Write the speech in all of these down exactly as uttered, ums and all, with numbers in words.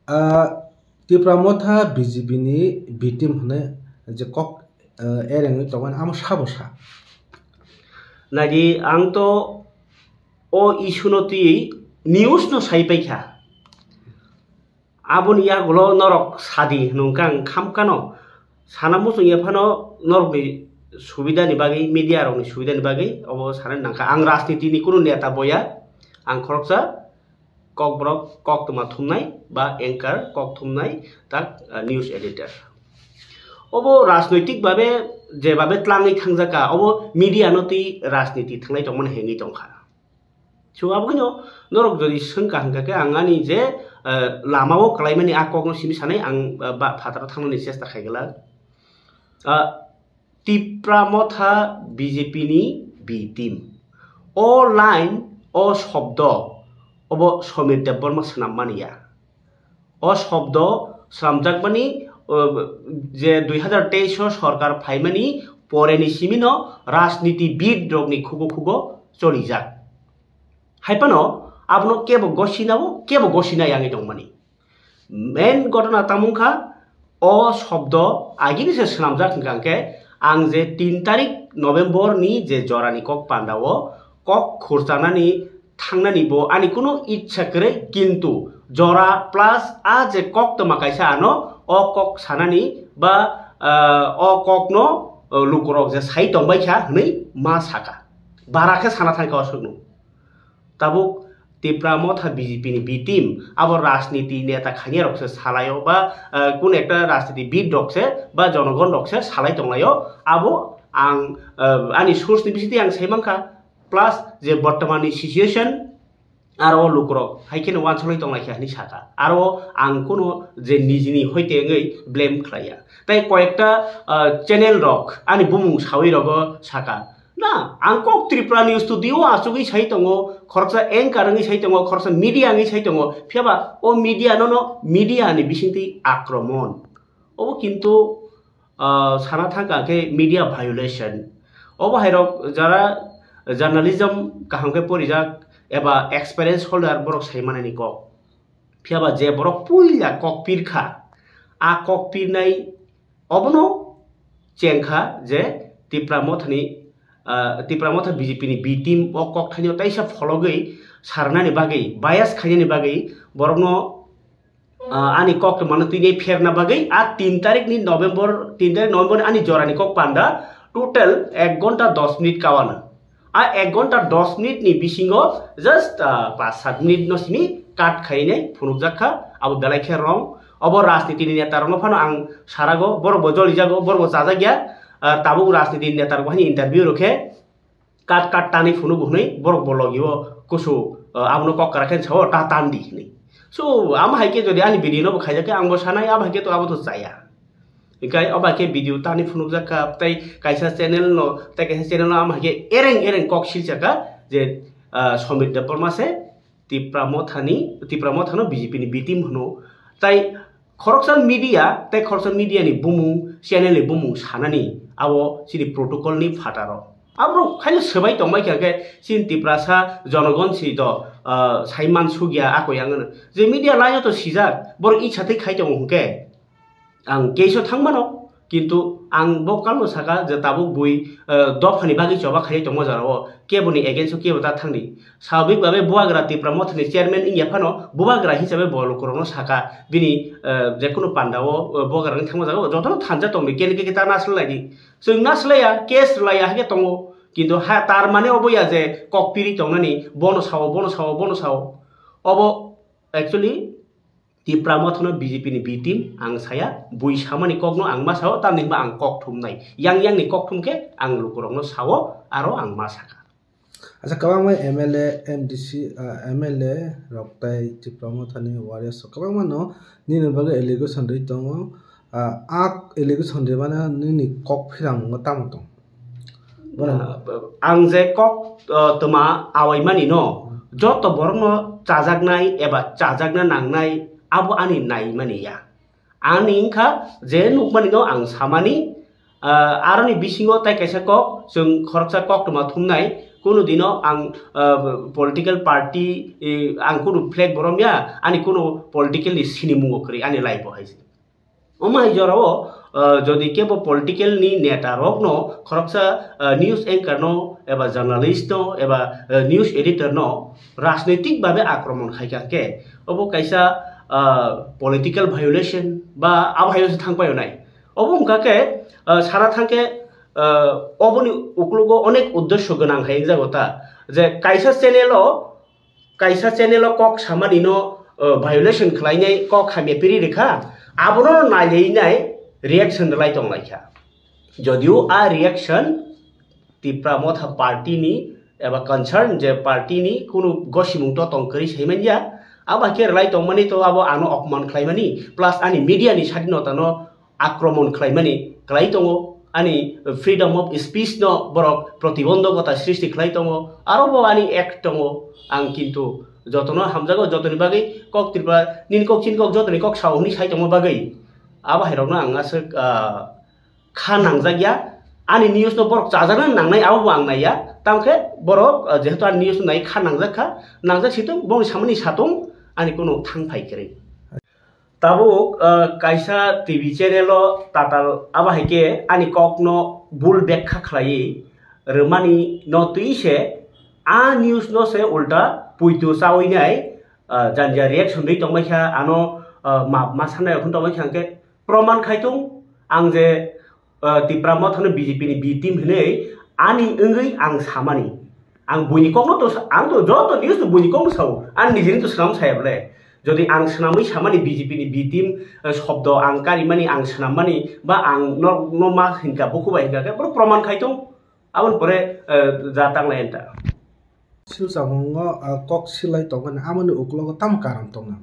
Ah, Tipra Motha B J P ni B team hwnwi je kok, ah, erengwi tongmani amo sabo sa. Naidi, ang to o issue no twi news no sai paikha. Aboni yagulo norok sadi hwnwi kang khamkano sana muchung ya phano norokni subidani bagwi, media rokni subidani bagwi obo sanani nangkha. Ang rajniti ni kunu neta boya, ang khoroksa kokborok koktwma thumnai ba anchor kok thumnai tak, ah, news editor. Obo rajnoitik babe jebabe tlangwi thangjaka, obo media no twi rajniti thanglai tongmani hengwi tongkha. So, aboni norok jodi swngkha hwnkha khe ang ani je, ah, lama o kwlaimani a kokno simi sanai ang, ah, ba phataro thangnani chesta khaigwlak. Ah, Tipra Motha B J P ni B team. O line, o shobdo, obo Somir Debbarma swnammani ya. O shobdo swnamjakmani, o, je dui hazar teis o sorkar phaimani poreni simino rajnitibid rokni khugo khugo cholijak. Haiphano abono kebo gosinao, kebo gosinai yangwi tongmani. Main gotona tamo wngkha, o shobdo agini se swnamjak hwnkha hwnkhe, ang je tin tarik November ni je jorani kok pandao kok khurchanani thangnani bo ani kunu ichha kwrwi, kintu jora plus a je koktwma kaisa ano o kok sanani ba, ah, o kokno, ah, lukurok je sai tongbaikha hwnwi ma saka. Bara khe sana thangkha o swkno. Tabuk Tipra Motha B J P ni B team, abo rajniti neta khaniya rok se salaio ba, ah, kun ekta rajniti bid rok se ba jonogon rok se salai tonglaio. Abo ang, ah, ani source ni bisingtwi ang sai mankha, plus je bortomani situation aro lukurok hai kheno uansuknai tonglaikha hinwi saka. Aro ang kuno je nijini hoite wngwi blame khlaiya. Tai koyekta, ah, channel rok ani bumung sawi rogo saka. Na, ang kok Tripura News Studio achugwi sai tongo, khoroksa anchor wngwi sai tongo, khoroksa media wngwi sai tongo. Phiyaba o media nono media ni bisingtwi akromon. Obo kintu, ah, sana thangkha khe media violation. Obo hairok jara journalism kaham khe porijak eba experience holder borok sai manani kok. Phiyaba je borok puila kok pirkha, a kok pirnai obono chengkha je Tipra Mothani, ah, Tipra Motha B J P ni B team o kok thaino taisa phologwi sarnani bagwi, bias khainani bagwi borokno, ah, ani kok mano tini pherna bagwi a tin tarik ni November, tin tarik November ni ani jorani kok panda total ek gonta dos minute kawana. A ek gonta dos minute ni bisingo just, ah, paanch sat minute no simi cut khainai phunukjak kha, abo belai khe wrong. Obo rajniti ni neta rokno phano ang sarago, borok bo jolijago, borok bo chajakya, ah, tabuk rajniti ni neta rok bo haini interview rokhe cut cut tanwi phunugo hwnwi borok bo logio kusu, ah, abono kok kwrak khe sao ta tandi hwnwi. So, amo hai khe jodi ani video no bo khaijak khe ang bo sanai, abo hai khe to abo to chaya. Hinkhe obo hai khe video tani phunukjak kha, tei kaisa channel no, tei kaisa channel no amo hai khe ereng ereng kok silchak kha je, ah, Somir Debbarma se Tipra Mothani, Tipra Mothano B J P ni B team hwno. Tai khoroksa media, tei khoroksa media ni bumung, channel ni bumung sanani abo chini protocol ni phataro. Aborok khaino swbai tongbai kha khe chini Tiprasa jonogon si to, ah, sai man sugya ako yang ano. Je media line o to sijak, borok iksa tei khai tongo hwnkhe. Ang case o thangmano, kintu ang bo kalno saka je tabuk bui, eh, dophani bagwi choba khai tongma jora o, keboni against o kebo ta thangdi. Swabik babe Bubagra Tipra Mothani chairman wngya phano Bubagra hisabe bo lukurokno saka bini, eh, jekunu panda o, eh, Bubagra wng thangma jaga o jotono thanja tongdi, kene keke ta naslai di. Chwng naslaiya, case rwlaiya hake tongo. Kintu ha, tar mane obo ya je kok piri tongnani, bono sao, bono sao, bono sao. Obo actually Tipra Mothano B J P ni B team ang saya, bui samani kokno ang ma sao, tamni hwnba ang kok thumnai. Yang yang ni kok thum khe ang lukurokno sao, aro ang ma saka. Acha, kwbangma M L A, M D C, ah, M L A rok tai Tipra Mothani warriors rok kwbangma no nini bagwi allegation rwi tongo. Ah, a allegation rwmano nini kok phirang wngma tamo tong? Bono Ah, ang je kok, ah, twma awaimani no, joto borokno chajaknai eba chajakna nangnai abo ani naimani ya. Ani wngkha je nukmani no ang samani, ah, aroni bisingo tai kaisa kok, chwng khoroksa kok twma thumnai, Kunu dino ang, ah, political party, eh, ang kunu flag borom ya, ani kunu political ni sinimungo kwrwi ani life o hai se. Omo hai jorao, ah, jodi kebo political ni neta rokno khoroksa, ah, news anchor no eba journalist no eba, ah, news editor no rajnitik babe akromon khai kha khe, obo kaisa, ah, political violation ba abo hai se thang paio nai. Obo wngkha khe, ah, sana thang khe, ah, oboni uklogo onek uddesho gwnang hai wngjago ta, je kaisa channel o, kaisa channel o kok samani no, ah, violation khlainai kok hamya piri rikha, abono nailai nai reaction rwlai tong lai kha. Jodio a reaction Tipra Motha party ni eba concern je party ni kunu gosimung to tong kwrwi sai man ya, abo hai khe rwlai tongmani to abo ano opman khlaimani plus ani media ni sadinota no akromon khlaimani khlai tongo, ani freedom of speech no borok protibondhokota srishti khlai tongo, aro bo ani act tongo. Ang kintu jotono hamjago, jotoni bagwi kok Tripura nini kok chini kok jotoni kok sao hwnwi sai tongma bagwi abo hai rokno ang aswk, ah, kha nangjak ya. Ani news no borok chajakna nangnai abo bo ang nai ya. Tamkhe borok, ah, jehetu ani news no nai kha nangjak kha, nangjak situng bongni samani satung ani kunu thang phai kwrwi. Tabuk, ah, kaisa T V channel o tatal abo hai khe ani kok no bul bekha khlaiwi rwmani no twi se a news no se ulta puitu chawi nai, ah, janja reaction rwi tongbai kha ano, ah, map ma sanai rok tongbai kha hwnkhe proman khai tung ang je, ah, Tipra Motha no B J P ni B team hinwi ani wngwi ang samani. Ang buini kokno to sa-, ang to joto news to buini kokno sao. Ang nijini to swnam saya bole. Jodi ang swnamwi samani B J P ni B team, ah, shobdo ang karimani, ang swnammani ba ang no, no ma hinka buku bai hinka khe boro proman khai tung. Aboni pore, ah, ja tanglai enta. Silsamungo, ah, kok silai tongmani amoni uklogo tamo karon tongna?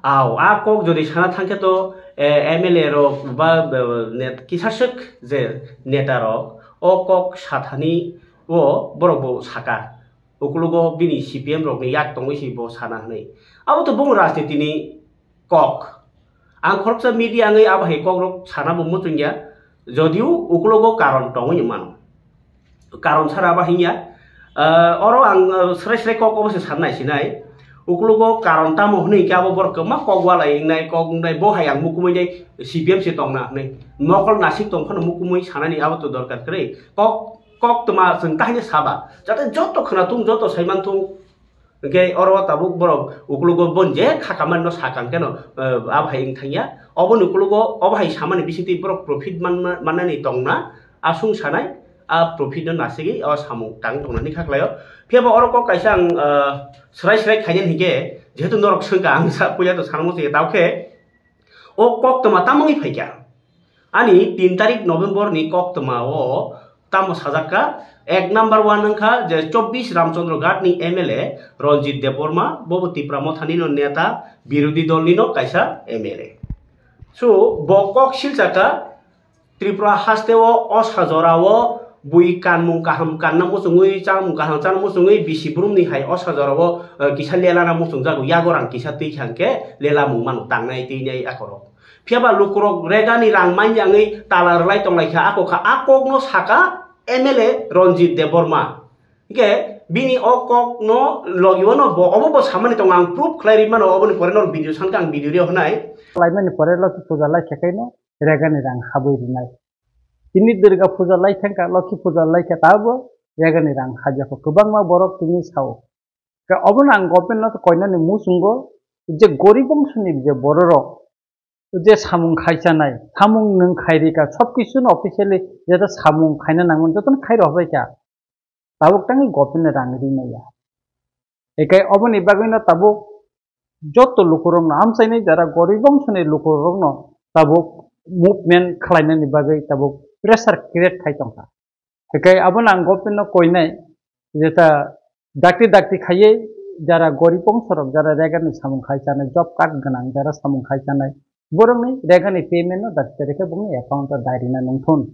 Aw, a kok jodi sana thangkhe to, eh, M L A rok ba, eh, net-, kisaswk je neta rok o kok sathani o borok bo saka. Ukulugo bini C P M rokni yak tongwi si bo sana hwnwi. Abo to bung rajniti ni kok. Ang khoroksa media wngwi abo hai kok rok sana bo muchung ya. Jodio ukulugo karon tongwi mano. Karon sara ba hinya. Ah, oro ang, ah, srai srai kok obo se sanai sinai. Ukulugo karon tamo hwnwi khe abo borok kwbangma kok walai wngnai, kok wngnai, bo hai ang mukumui nai C P M se tongna hwnwi. Mokol nasik tong phano mukumui sanani abo to dorkar kwrwi. Kok, kok tma chwng tahini saba. Jate joto khwnathung, joto saimanthung. Hwnkhe oro tabuk borok ukulugo bon je kha kamani no sakang keno, eh, abo hai wng thangya. Oboni ukulugo obo hai samani bisingtwi borok profit manma-, mannani tongna, aswng sanai, a profit no nasigwi o samung tang tongnani kha khlaio. Phiya ba oro kok kaisa ang, eh, srai srai khainani hinkhe, jehetu norok swngkha ang sa puila to sanamo se tao khe, o koktwma tamo wngwi phaikha? Ani tin tarik November ni koktwma o tamo sajak kha, ek number one wngkha je chobbish Ramchandra Ghat ni M L A Ranjit Debbarma, bo bo Tipra Motha ni no neta, birodhi dol ni no kaisa M L A. So, bo kok silsa kha, Tripura haste o osa jora o bui kanmung kaham kanna muchungwi, chamung kaham chana muchungwi, bisi brumni hai osa jora o, eh, kisa lelana muchungjago, yago rang kisa twi kha hwnkhe lelamung mano tangnai twinai akorok. Phiya ba lukurok regani rang manya wngwi tala rwlai tonglai kha, ako kha, a kokno saka M L A Ranjit Debbarma. Hwnkhe bini o kokno logi o no bo, obo bo samani tongo, ang proof khlai rwi mano, oboni pore no video sankha ang video rw hwnai. Khlaimani pore Lokhi puja lai khe kaino regani rang habwi rwnai. Tini Durga puja lai thangkha, Lokhi puja lai khe tabo regani rang habya kho. Kwbangma borok tini sao. Khe obono ang government no koinani muchungo je gorib bongsoni je bororok je samung khaichanai, samung nwng khairika, sob kisu no officially jeto samung khaina nangmani jotono khairok bai kha. Tabuk tangwi government ni rang ri maya. Ekai oboni bagwi no tabuk joto lukurokno amchaini jara gorib bongsoni lukurokno tabuk movement khlainani bagwi tabuk pressure create khai tongkha. Ekai abono ang government no koinai jeta dakti dakti khaiwi jara gorib bongsorok jara regani samung khai chanai, job card gwnang jara samung khai chanai, borokni regani payment no dakti dakti khe bokni account o dairina nungthun.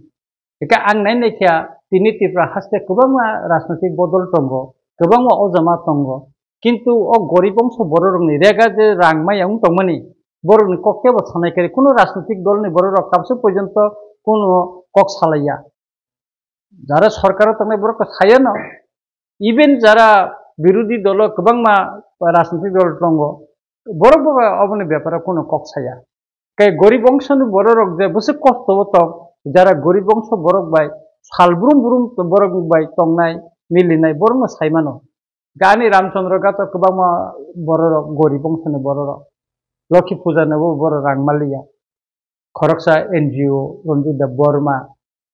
Hingkhe ang nai naikha tini Tripura haste kwbangma rajnoitik bodol tongo, kwbangma ojama tongo, kintu o gorib bongso bororokni rega je rang maya wng tongmani, borokni kok kebo sanai khe kunu rajnoitik dolni bororok tabuk porjonto kunu kok salaiya. Jara sorkaro tongnai borok to sayano. Even jara birodhi dolo kwbangma rajnitik dol tongo, borok bo oboni beparo kuno kok saya. Kai gorib ongsoni bororok je bwswk kosto o tong, jara gorib ongso borok bai sal brum brum borok bai tongnai, milinai borokno saimano. Gani Ramchandra Ghat o kwbangma bororok, gorib ongsoni bororok. Lokhi puja nobo borok rang maliya. Khoroksa N G O Ranjit Debbarma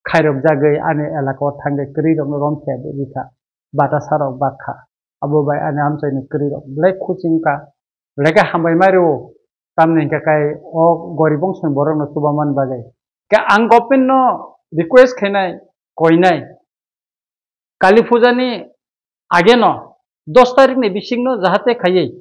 khairok jagwi ani elaka o thangwi kwrwi rokno romse rikha, bata sarok bakha. Abo bai ani amchaini kwrwi rok belai khuching kha, belai khe hambai mai rwo. Tamni hwnkhe kai o gorib ongsoni borokno chubaman bagwi. Khe ang government no request khainai, koinai, Kali Puja ni age no dos tarik ni bising no jahate khaiwi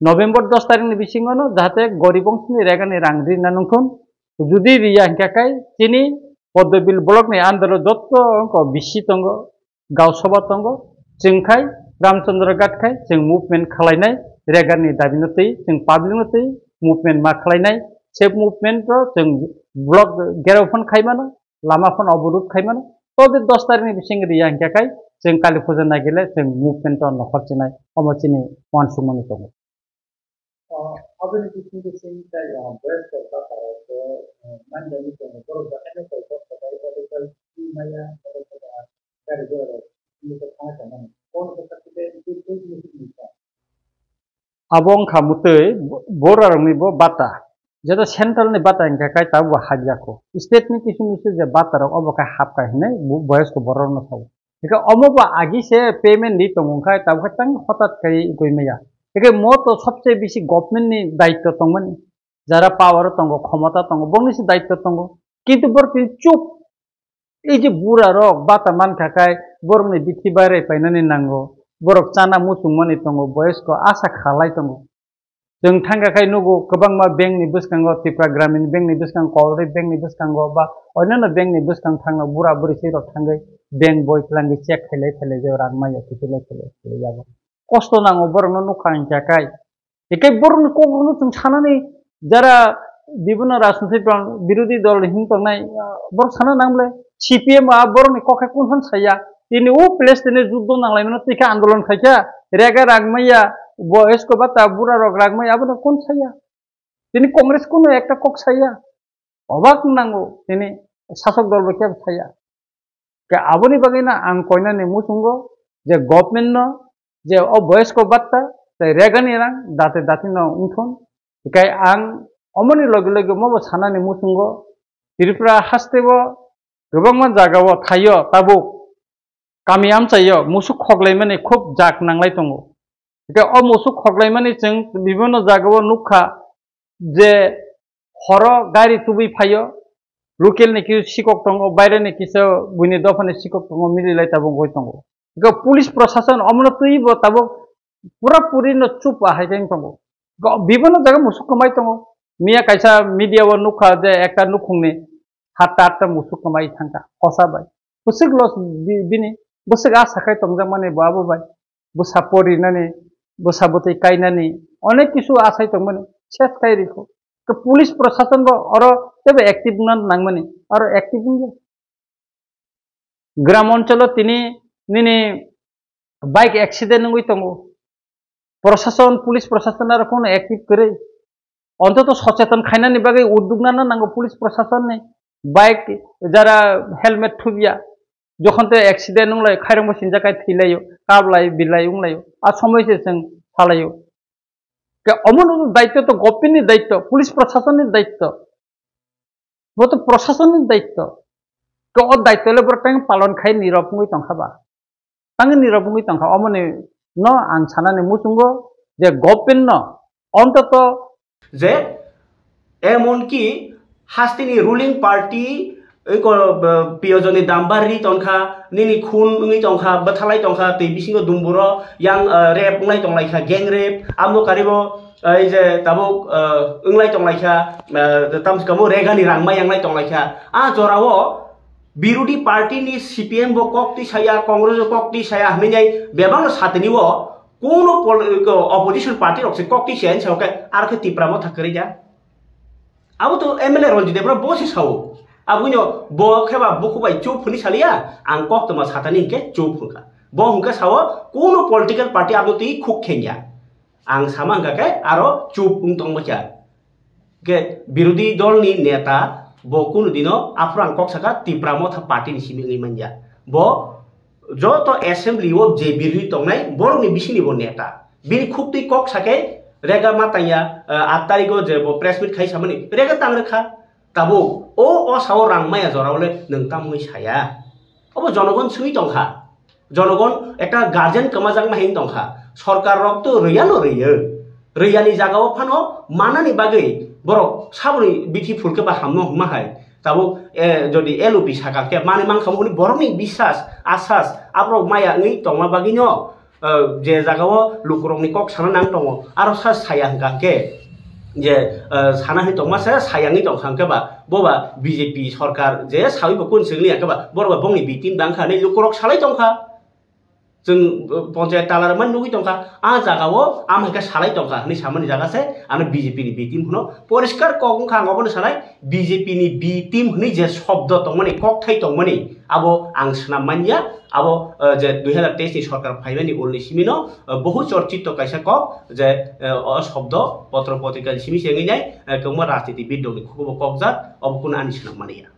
November dos tarik ni bising no jahate gorib ongsoni rega ni rang rina nungthun. Judi riya hwnkhe kai chini Poddobil block ni under o jotto wngkha bisi tongo, Gausabha tongo, chwng khai Ramchandra Ghat khai chwng movement khwlainai, rega ni dabi no twi chwng public no twi movement ma khwlainai, se movement o chwng block gerao phano khai mano, lama phano oborud khai mano. To de dos tarik ni bising riya hwnkhe kai chwng Kali Puja nagile chwng movement o nokhor chinai, omo chini uansukmani tongo. Aboni bising bising tai boyes kok bata rok bo manjani tongo, borok bo haino kok bata rok bo maya, borok bo gari gora rok thangwi tongmani. Kon kok khe tei tei tei tei tei. Abo wngkha mwtwi borarokni bo bata. Jeta central ni bata hwnkhe kai tabukbo hapya kho. State ni kisu misu je bata rok obo khe hapkha hinwi bo-, boyes kok borok rokno sao. Hwnkhe omo bo agi se payment di tongo khai tabukhe tang hotat khai goi maya. Hwnkhe mo to sobse bisi government ni daityo tongmani. Jara power o tongo, khomota tongo, bongni se daityo tongo. Kintu borok tini chup. Ei je bura rok bata mankha khai borokni bithi barai painani nango. Borok chana muchungmani tongo, boyes kok asa khalai tongo. Chwng thangkha khai nugo kwbangma bank ni bwskango, Tripura Gramin Bank ni bwskango, Cooperative Bank ni bwskango ba onyono bank ni bwskang thangno bura bwrwi se rok thangwi bank boi twlangwi check khailai khailai je rang maya kiphilai khailai khailai yago. Kosto nango borokno nukha hwnkha khai. Hinkhe borokni kokrokno chwng sanani jara bibhinno rajnitik dol, birodhi dol hwn tongnai, ah, borok sana nang bole C P M a borokni kok khe kun phan saya. Tini o place tini juddo nanglaimano twi khe andolon khaikha, rega rang maya, boyes kok bata bura rok rang maya abono kun saya. Tini Congress kuno ekta kok saya. Obak nango tini sasok dol bo kebo saya. Khe aboni bagwi no ang koinani muchungo je government no je o boyes kok bata tei rega ni rang date date no wngthun. Hikai ang omoni logi logi mo bo sanani muchungo Tripura haste bo kwbangma jaga o thaio tabuk kami amchaio musuk khoklaimani khub jak nanglai tongo. Hikai o musuk khoklaimani chwng bibhinno jaga o nukha je horo gari tubui phaio, local ni kisu sikok tongo, baire ni kisu buini dopha ni sikok tongo, mililai tabuk wngwi tongo. Hikai police prosason omono twi bo tabuk pura puri no chup ahai khe wng tongo. Go-, bibhinno jaga musuk kwmai tongo. Miya kaisa media o nukha je ekta nukhungni hatta hatta musuk kwmai thangkha hosa bai. Bwswk loss bi-, bini, bwswk asa khai tongjakmani bo abo bai. Bwsa porinani, bwsa bwtwi kainani, onek kisu asai tongmani, ses kai rikho. Ke police prosason bo oro tebo active wngna nangmani, oro active wngya. Gram oncholo tini nini bike accident wngwi tongo. Prosason, police prosason aro kono active kwrwi. Ontoto socheton khainani bagwi udduk nana nango police prosason ni. Bike jara helmet thubya. Jokhon te accident wnglai, khairokbo sinjak kai thwilaio, kablai, bilai wnglaio. A somoi se chwng salaio. Ke omono daityo to government ni daityo, police prosason ni daityo. Bo to prosason ni daityo. Ke o daityo le borok tang palon khai nirok wngwi tongkha ba. Tang nirok wngwi tongkha. Omoni no ang sanani muchungo je government no ontoto je emonki hasteni ruling party eko, eh, piyojoni dambar ri tongkha, nini khun wngwi tongkha, bwthalai tongkha, twi bisingo dumburo yang, eh, rape wnglai tonglaikha, gang rape, amo karibo, eh, ei je tabuk, eh, wnglai tonglaikha, eh, tamsukamo regani rangma yanglai tonglaikha. A jorao birodhi party ni C P M bo kok twi saya, Congress bo kok twi saya hwnwi nai bebakno satini o kuno pol-, opposition party rok se kok twi saya hinwi sa khe aro khe Tipra motha kwrwi da. Abo to M L A Ranjit Debbarma bo se sao. Aboni bo khe ba buku bai chup hwnwi saliya, ang koktwma satani hinkhe chup hwnkha. Bo hwnkhe sao, kuno political party abo twi khuk khenya. Ang sama hwnkha khe aro chup wng tongma kha. Ke birodhi dolni neta bo kunu dino aphuru ang kok saka Tipra Motha party ni simi wngwi manya. Bo joto assembly o je birodhi tongnai borokni bisingni bo neta. Bini khuktwi kok sake rega ma tangya, eh, aat tarikh o je bo press meet khai samani rega tang rwkha. Tabuk o, o sao rang maya jora bole nwng tamwi saya. Obo jonogon swi tongkha. Jonogon ekta guardian kwmajakma hin tongkha. Sorkar rok to rwya no rwyo. Rwya ni jaga o phano manani bagwi borok saboni bithi phulke ba hamno hwnma hai. Tabuk, eh, jodi L O P saka khe mani mankha hwnwi borokni biswas, asas, aborok maya wngwi tongma bagwi no, eh, je jaga o lukurokni kok sana nang tongo, aro sa saya hwnkha khe je, eh, sana hin tongma se sayangwi tongkha hwnkhe ba, bo ba B J P sorkar je sawi bo kun singli ya khe ba, borok ba bongni victim dang kha hinwi lukurok salai tongkha. Chwng, eh, ponchayat tala rwmani nugwi tongkha, a jaga o am hai khe salai tongkha hinwi samani jaga se ano B J P ni B team hwno. Poriskar kok wngkha ang obono sanai, B J P ni B team hinwi je shobdo tongmani, kokthai tongmani, abo ang swnam manya, abo, eh, je dui hazar teis ni sorkar phaimani ulni simino, eh, bohu chorchito kaisa kok je, eh, o shobdo potro potrika ni simi se wngwi nai, eh, kwbangma rajnitibid rokni khukubo kokjak, obo kunu ani swnam mani ya.